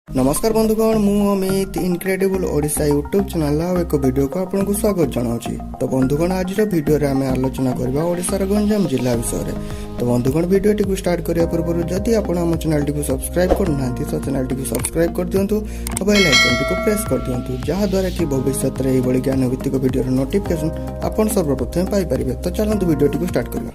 ନମସ୍କାର ବନ୍ଧୁଗଣ, ମୁଁ ଅମିତ, ଇନକ୍ରେଡିବୁଲ୍ ଓଡ଼ିଶା ୟୁଟ୍ୟୁବ୍ ଚ୍ୟାନେଲର ଆଉ ଏକ ଭିଡ଼ିଓକୁ ଆପଣଙ୍କୁ ସ୍ୱାଗତ ଜଣାଉଛି। ତ ବନ୍ଧୁଗଣ, ଆଜିର ଭିଡ଼ିଓରେ ଆମେ ଆଲୋଚନା କରିବା ଓଡ଼ିଶାର ଗଞ୍ଜାମ ଜିଲ୍ଲା ବିଷୟରେ। ତ ବନ୍ଧୁଗଣ, ଭିଡ଼ିଓଟିକୁ ଷ୍ଟାର୍ଟ କରିବା ପୂର୍ବରୁ ଯଦି ଆପଣ ଆମ ଚ୍ୟାନେଲଟିକୁ ସବସ୍କ୍ରାଇବ୍ କରୁନାହାନ୍ତି, ତ ଚ୍ୟାନେଲଟିକୁ ସବସ୍କ୍ରାଇବ୍ କରିଦିଅନ୍ତୁ ଓ ବେଲ୍ ଆଇକନ୍ଟିକୁ ପ୍ରେସ୍ କରିଦିଅନ୍ତୁ, ଯାହାଦ୍ୱାରା କି ଭବିଷ୍ୟତରେ ଏହିଭଳି ଜ୍ଞାନଭିତ୍ତିକ ଭିଡ଼ିଓର ନୋଟିଫିକେସନ୍ ଆପଣ ସର୍ବପ୍ରଥମେ ପାଇପାରିବେ। ତ ଚାଲନ୍ତୁ, ଭିଡ଼ିଓଟିକୁ ଷ୍ଟାର୍ଟ କରିବା।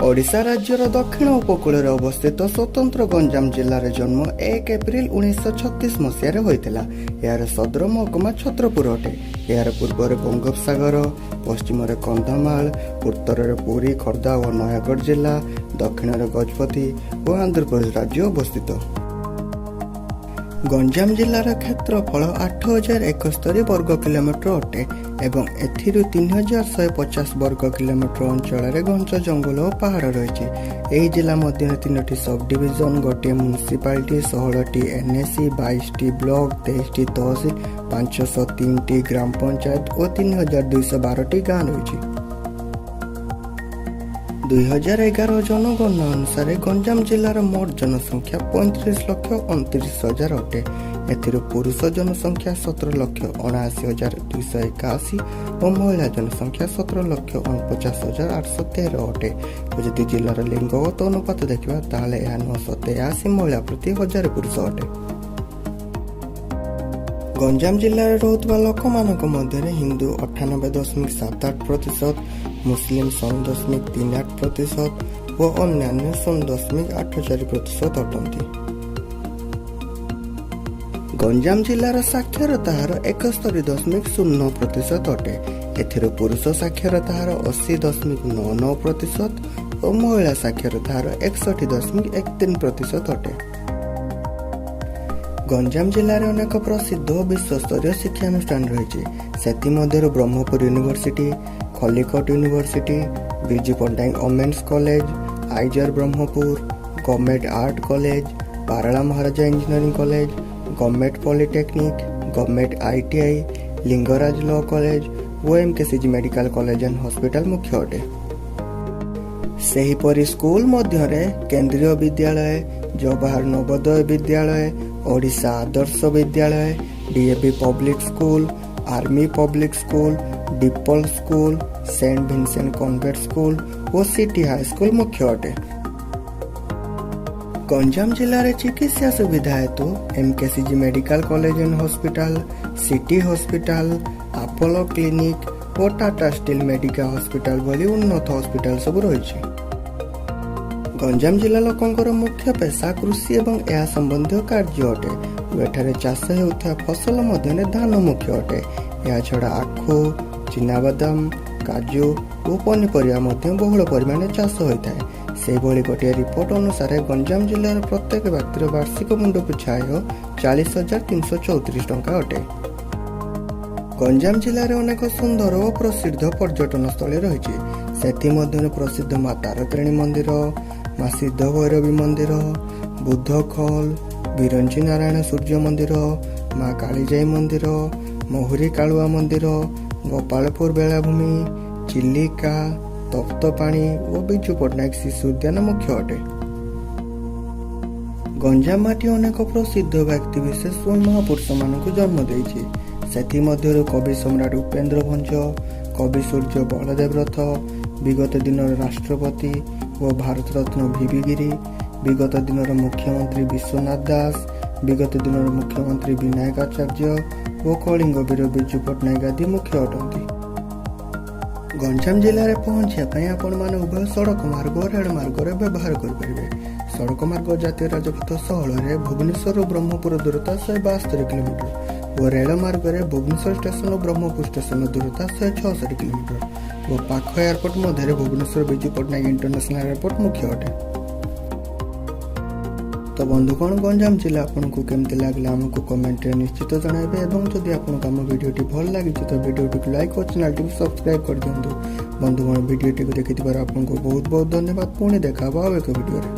ଓଡ଼ିଶା ରାଜ୍ୟର ଦକ୍ଷିଣ ଉପକୂଳରେ ଅବସ୍ଥିତ ସ୍ୱତନ୍ତ୍ର ଗଞ୍ଜାମ ଜିଲ୍ଲାରେ ଜନ୍ମ 1 ଏପ୍ରିଲ 1936 ମସିହାରେ ହୋଇଥିଲା। ଏହାର ସଦର ମହକୁମା ଛତ୍ରପୁର ଅଟେ। ଏହାର ପୂର୍ବରେ ବଙ୍ଗୋପସାଗର, ପଶ୍ଚିମରେ କନ୍ଧମାଳ, ଉତ୍ତରରେ ପୁରୀ, ଖୋର୍ଦ୍ଧା ଓ ନୟାଗଡ଼ ଜିଲ୍ଲା, ଦକ୍ଷିଣରେ ଗଜପତି ଓ ଆନ୍ଧ୍ରପ୍ରଦେଶ ରାଜ୍ୟ ଅବସ୍ଥିତ। ଗଞ୍ଜାମ ଜିଲ୍ଲାର କ୍ଷେତ୍ରଫଳ 8071 ବର୍ଗ କିଲୋମିଟର ଅଟେ ଏବଂ ଏଥିରୁ 3150 ବର୍ଗ କିଲୋମିଟର ଅଞ୍ଚଳରେ ଘଞ୍ଚ ଜଙ୍ଗଲ ଓ ପାହାଡ଼ ରହିଛି। ଏହି ଜିଲ୍ଲା ମଧ୍ୟରେ ତିନୋଟି ସବ୍ ଡିଭିଜନ, ଗୋଟିଏ ମ୍ୟୁନିସିପାଲିଟି, 16ଟି ଏନ୍ଏସି, 22ଟି ବ୍ଲକ, 23ଟି ତହସିଲ, 503ଟି ଗ୍ରାମ ପଞ୍ଚାୟତ ଓ 3212ଟି ଗାଁ ରହିଛି। 2011 ଜନଗଣନା ଅନୁସାରେ ଗଞ୍ଜାମ ଜିଲ୍ଲାର ମୋଟ ଜନସଂଖ୍ୟା 35,29,000 ଅଟେ। ଏଥିରୁ ପୁରୁଷ ଜନସଂଖ୍ୟା 17,79,281 ଓ ମହିଳା ଜନସଂଖ୍ୟା 17,49,813 ଅଟେ। ଓ ଯଦି ଜିଲ୍ଲାର ଲିଙ୍ଗଗତ ଅନୁପାତ ଦେଖିବା, ତାହେଲେ ଏହା 983 ମହିଳା ପ୍ରତି 1000 ପୁରୁଷ ଅଟେ। ଗଞ୍ଜାମ ଜିଲ୍ଲାରେ ରହୁଥିବା ଲୋକମାନଙ୍କ ମଧ୍ୟରେ ହିନ୍ଦୁ 98.78%, ମୁସଲିମ 0.38% ଓ ଅନ୍ୟାନ୍ୟ 0.84% ଅଟନ୍ତି। ଗଞ୍ଜାମ ଜିଲ୍ଲାର ସାକ୍ଷରତା ହାର 71.0% ଅଟେ। ଏଥିରୁ ପୁରୁଷ ସାକ୍ଷରତା ହାର 80.99% ଓ ମହିଳା ସାକ୍ଷରତା ହାର 61.13% ଅଟେ। ଗଞ୍ଜାମ ଜିଲ୍ଲାରେ ଅନେକ ପ୍ରସିଦ୍ଧ ଓ ବିଶ୍ୱସ୍ତରୀୟ ଶିକ୍ଷାନୁଷ୍ଠାନ ରହିଛି। ସେଥିମଧ୍ୟରୁ Brahmapur university, Khallikote university, Biju Patnaik women's college, IISER Brahmapur, government art college, Parala Maharaja engineering college, government polytechnic, government ITI, Lingaraj law college O MKCG medical college and hospital ମୁଖ୍ୟ ଅଟେ। ସେହିପରି ସ୍କୁଲ ମଧ୍ୟରେ କେନ୍ଦ୍ରୀୟ ବିଦ୍ୟାଳୟ, ଜବାହର ନବୋଦୟ ବିଦ୍ୟାଳୟ, ଓଡ଼ିଶା ଆଦର୍ଶ ବିଦ୍ୟାଳୟ, DAV public school, army public school, De Paul school, Saint Vincent convent school ଓ city high school ମୁଖ୍ୟ ଅଟେ। ଗଞ୍ଜାମ ଜିଲ୍ଲାରେ ଚିକିତ୍ସା ସୁବିଧା ହେତୁ MKCG medical college and hospital, city hospital, Apollo clinic O Tata steel Medica hospital ଭଳି ଉନ୍ନତ ହସ୍ପିଟାଲ ସବୁ ରହିଛି। ଗଞ୍ଜାମ ଜିଲ୍ଲା ଲୋକଙ୍କର ମୁଖ୍ୟ ପେସା କୃଷି ଏବଂ ଏହା ସମ୍ବନ୍ଧୀୟ କାର୍ଯ୍ୟ ଅଟେ ଓ ଏଠାରେ ଚାଷ ହେଉଥିବା ଫସଲ ମଧ୍ୟରେ ଧାନ ମୁଖ୍ୟ ଅଟେ। ଏହାଛଡ଼ା ଆଖୁ, ଚିନାବାଦାମ, କାଜୁ ଓ ପନିପରିବା ମଧ୍ୟ ବହୁଳ ପରିମାଣରେ ଚାଷ ହୋଇଥାଏ। ସେହିଭଳି ଗୋଟିଏ ରିପୋର୍ଟ ଅନୁସାରେ ଗଞ୍ଜାମ ଜିଲ୍ଲାର ପ୍ରତ୍ୟେକ ବ୍ୟକ୍ତିର ବାର୍ଷିକ ମୁଣ୍ଡ ପିଛା ଆୟ 40,334 ଟଙ୍କା ଅଟେ। ଗଞ୍ଜାମ ଜିଲ୍ଲାରେ ଅନେକ ସୁନ୍ଦର ଓ ପ୍ରସିଦ୍ଧ ପର୍ଯ୍ୟଟନ ସ୍ଥଳୀ ରହିଛି। ସେଥିମଧ୍ୟରୁ ପ୍ରସିଦ୍ଧ ମା ତାରାତାରିଣୀ ମନ୍ଦିର, ମା ସିଦ୍ଧ ଭୈରବୀ ମନ୍ଦିର, ବୁଦ୍ଧ ଖୋଲ, ବିରଞ୍ଚି ନାରାୟଣ ସୂର୍ଯ୍ୟ ମନ୍ଦିର, ମା କାଳିଜାଇ ମନ୍ଦିର, ମହୁରୀ କାଳୁଆ ମନ୍ଦିର, ଗୋପାଳପୁର ବେଳାଭୂମି, ଚିଲିକା, ତପ୍ତପାଣି ଓ ବିଜୁ ପଟ୍ଟନାୟକ ଶିଶୁ ଉଦ୍ୟାନ ମୁଖ୍ୟ ଅଟେ। ଗଞ୍ଜାମ ମାଟି ଅନେକ ପ୍ରସିଦ୍ଧ ବ୍ୟକ୍ତିବିଶେଷ ଓ ମହାପୁରୁଷମାନଙ୍କୁ ଜନ୍ମ ଦେଇଛି। ସେଥିମଧ୍ୟରୁ କବି ସମ୍ରାଟ ଉପେନ୍ଦ୍ର ଭଞ୍ଜ, କବି ସୂର୍ଯ୍ୟ ବଳଦେବ ରଥ, ବିଗତ ଦିନର ରାଷ୍ଟ୍ରପତି ଓ ଭାରତରତ୍ନ ଭିଭି ଗିରି, ବିଗତ ଦିନର ମୁଖ୍ୟମନ୍ତ୍ରୀ ବିଶ୍ୱନାଥ ଦାସ, ବିଗତ ଦିନର ମୁଖ୍ୟମନ୍ତ୍ରୀ ବିନାୟକ ଆଚାର୍ଯ୍ୟ ଓ କଳିଙ୍ଗ ବୀର ବିଜୁ ପଟ୍ଟନାୟକ ଆଦି ମୁଖ୍ୟ ଅଟନ୍ତି। ଗଞ୍ଜାମ ଜିଲ୍ଲାରେ ପହଞ୍ଚିବା ପାଇଁ ଆପଣମାନେ ଉଭୟ ସଡ଼କ ମାର୍ଗ ଓ ରେଳ ମାର୍ଗରେ ବ୍ୟବହାର କରିପାରିବେ। ସଡ଼କ ମାର୍ଗ ଜାତୀୟ ରାଜପଥ 16ରେ ଭୁବନେଶ୍ୱରରୁ ବ୍ରହ୍ମପୁର ଦୂରତା 172 କିଲୋମିଟର ଓ ରେଳ ମାର୍ଗରେ ଭୁବନେଶ୍ୱର ଷ୍ଟେସନ ଓ ବ୍ରହ୍ମପୁର ଷ୍ଟେସନର ଦୂରତା 166 କିଲୋମିଟର ଓ ପାଖ ଏୟାରପୋର୍ଟ ମଧ୍ୟରେ ଭୁବନେଶ୍ୱର ବିଜୁ ପଟ୍ଟନାୟକ ଇଣ୍ଟରନ୍ୟାସନାଲ ଏୟାରପୋର୍ଟ ମୁଖ୍ୟ ଅଟେ। ତ ବନ୍ଧୁଗଣ, ଗଞ୍ଜାମ ଜିଲ୍ଲା ଆପଣଙ୍କୁ କେମିତି ଲାଗିଲା, ଆମକୁ କମେଣ୍ଟରେ ନିଶ୍ଚିତ ଜଣାଇବେ ଏବଂ ଯଦି ଆପଣଙ୍କୁ ଆମ ଭିଡ଼ିଓଟି ଭଲ ଲାଗିଛି, ତ ଭିଡ଼ିଓଟିକୁ ଲାଇକ୍ ଓ ଚ୍ୟାନେଲଟିକୁ ସବସ୍କ୍ରାଇବ୍ କରିଦିଅନ୍ତୁ। ବନ୍ଧୁଗଣ, ଭିଡ଼ିଓଟିକୁ ଦେଖିଥିବାରୁ ଆପଣଙ୍କୁ ବହୁତ ବହୁତ ଧନ୍ୟବାଦ। ପୁଣି ଦେଖା ହେବ ଆଉ ଏକ ଭିଡ଼ିଓରେ।